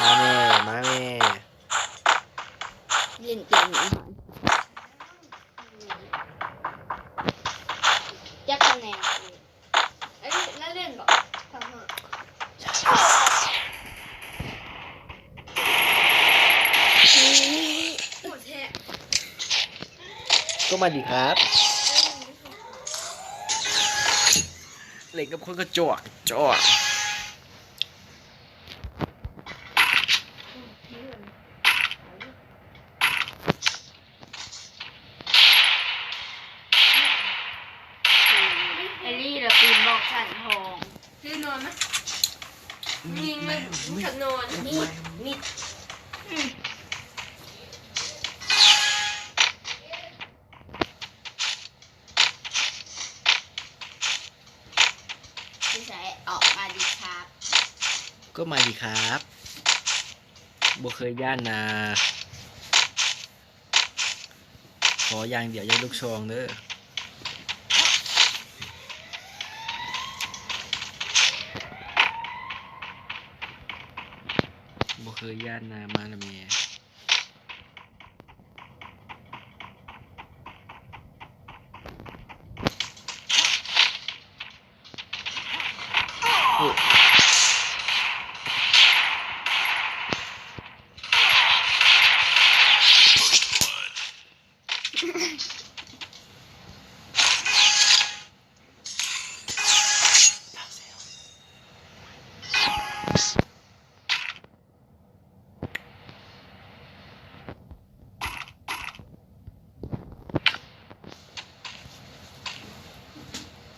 ມາແມ່ ມາແມ່ ຫຼິ້ນເກມນີ້ ຈັກຕຳແໜ່ງ ອັນນີ້ລະຫຼິ້ນບໍ່? ກໍມາດີຄັບ ເຫຼັກກັບຄົນກະຈອກ ຈອກ. ເອລີລະປີນບອກສັນທອງ ຄືນອນມະ ຍິງມັນ ມັນກະນອນ ມິດ ມິດ ອືມ. ຢູ່ໃສ? ອອກມາດີຄັບ ກໍມາດີຄັບ ບໍ່ເຄີຍຢ້ານນາ ຂໍຢ່າງດຽວຢ່າລູກຊອງເດີ ບໍ່ເຄີຍຢ້ານນາ ມາລະແມ່.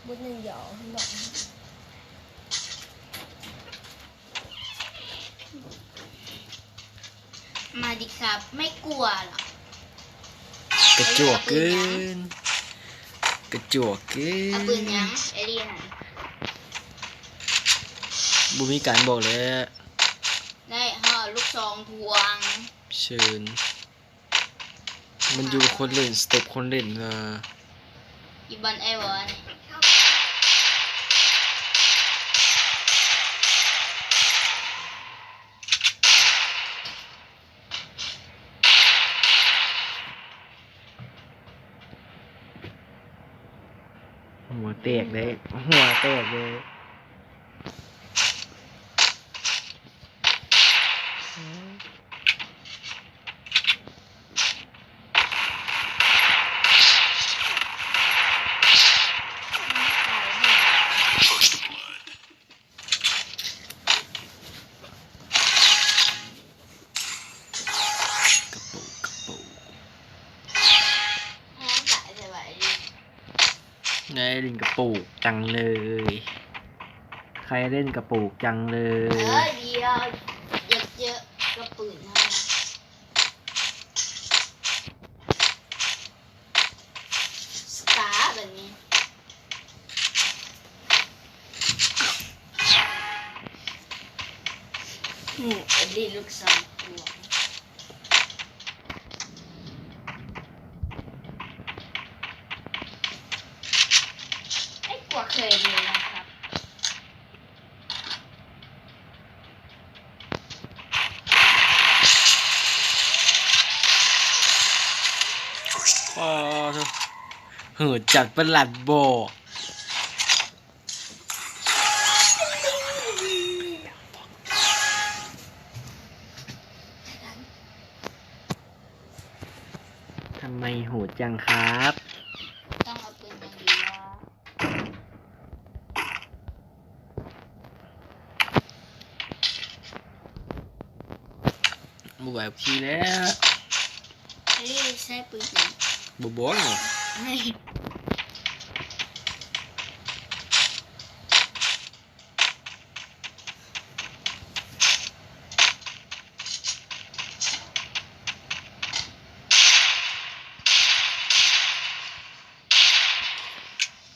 ບົດໜຶ່ງດຽວເຫັນບໍ່? ມາດີຄັບ ໄມ່ກົວເຫລອ? ກະຈອກເກີນ ກະຈອກເກີນ. ເອົາປືນຫຍັງ? ເອລີຫັ້ນ ບໍ່ມີການບອກແລ້ວ ໄດ້ ເຮົາເອົາລູກຊອງພວງ ເຊີນ. ມັນຢູ່ຄົນຫຼິ້ນ ສະເຕັບຄົນຫຼິ້ນນະ ອີບອນແອວອັນນີ້ ຫົວແຕກເດ້ ຫົວແຕກເດ້. ກະໂປກ ກະໂປກ ແຮງກະສະບາຍດີ. ໄດ້ຫຼິ້ນກະໂປກຈັງເລີຍ ໃຄຫຼິ້ນກະໂປກຈັງເລີຍ. ເອີ ດຽວ ຢາກເຈີກະປືນຫັ້ນ ສະຕາບາດນີ້. ອືມ ອັນນີ້ລູກສອງຕົວ ໄອ້ກວາເຄີຍເລີຍນະຄັບ. ອໍ ເຮີຈັກປະຫຼັດບໍ່? ທຳໄມໂຫດຈັງຄັບ? ຕ້ອງເອົາປືນຢ່າງດຽວ. ບໍ່ໄຫວຂີ່ແລ້ວ. ເອີ ໃຊ້ປືນຫຍັງ? ບໍ່ບອກ.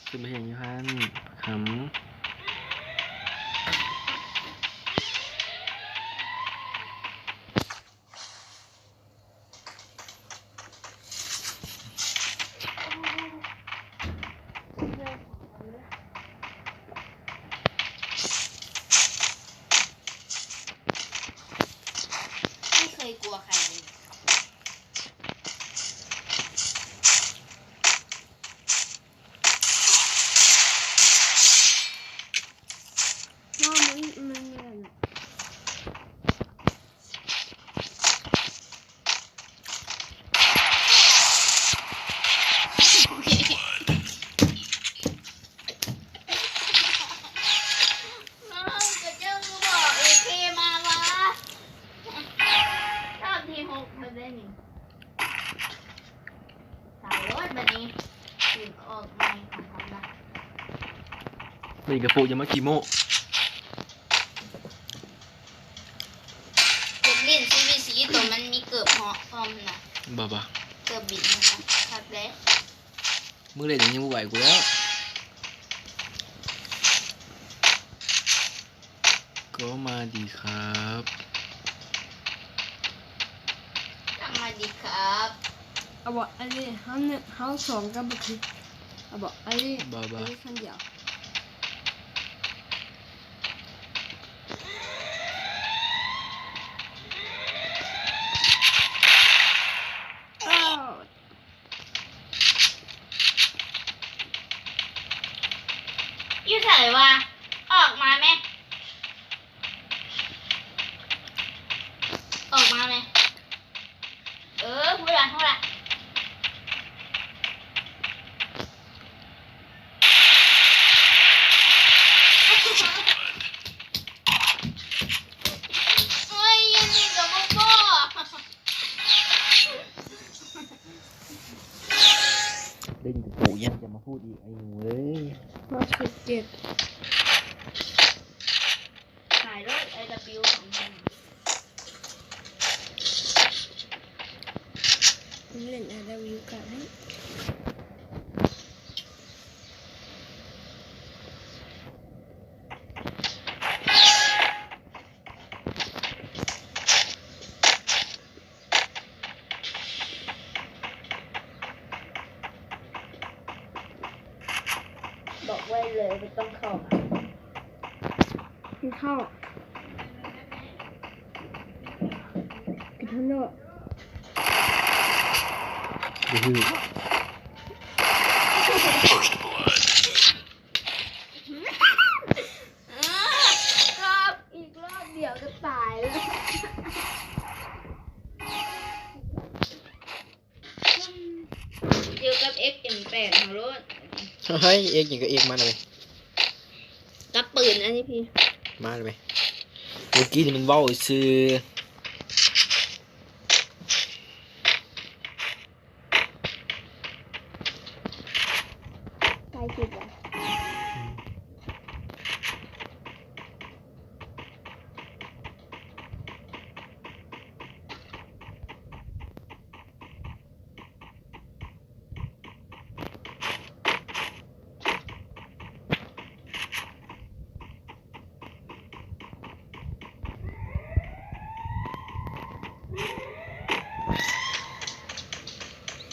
ຂຶ້ນມາຫຍັງຢູ່ຫັ້ນ ຄຳ? ເ ມັນແມ່ນ ອ້າວ ກະເຈົ້າຄືບອກເອເຄມາວະ? ຮອບທີຫົກແລ້ວເດ້ນີ້. ຕາຍໂລດບັດນີ້ ຊິອອກໃໝ່ຂອງເຮົາລະ. ເປັນກະປຸ ຢ່າມາຂີ້ໂມ້. ເກັບຫຼິ້ນຊີວີຊີ ໂຕມັນມີເກີບເຫາະພ້ອມຫັ້ນນະ. ບໍ່ ບໍ່ ເກີບບິນຫັ້ນນະ ຄັກເດ້. ມື້ເຫຼັ້ນຍັງບໍ່ໄຫວກູແລ້ວ. ກໍມາດີຄັບ ກໍມາດີຄັບ. ເອົາບໍ່ ອັນນີ້ເຮົາໜຶ່ງ ເຮົາສອງກັບບັກທີ ເອົາບໍ່ ອັນນີ້ ບໍ່ ບໍ່ ອັນນີ້ຄັນດຽວ. ຢູ່ໃສວະ? ອອກມາແມະ ອອກມາແມະ. ເອີ ຮູ້ລະ ຮູ້ລະ. ໂອ້ຍ ຢູ່ນີ້ກະບໍ່ພໍ້. ຫຼິ້ນກະປຸຍັງຈະມາພູດອີກ ໄອ້ໜູເອີຍ. ຮອດສິບເຈັດ ຂາຍໂລດ ໄອດັບເບິນຢູ ຂອງມັນ. ເຫຼັ້ນ ໄອດັບເບິນຢູ ກະໄດ້. ບອກໄວ້ເລີຍ ບໍ່ຕ້ອງເຂົ້າມາ. ກິນເຂົ້າ ກິນເຂົ້າເນາະ. ບໍ່ຮູ້. ເອີ ລອບ ອີກລອບດຽວກະຕາຍແລ້ວ. ເຈີກັບເອັກເອັມແປດເຮົາໂລດ. ເຮີ້ຍ ເອັກຫຍັງກະເອັກ ມາແລ້ວເວີຍ. ກັບປືນອັນນີ້ພີ້ ມາແລ້ວເວີຍ. ເມື່ອກີ້ນີ້ມັນເວົ້າຊື່. ໃກ້ສຸດແລ້ວ.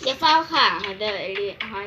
ຢ່າຟ້າວຂ້າມເຮົາເດີ ເອລິ ເຮົາ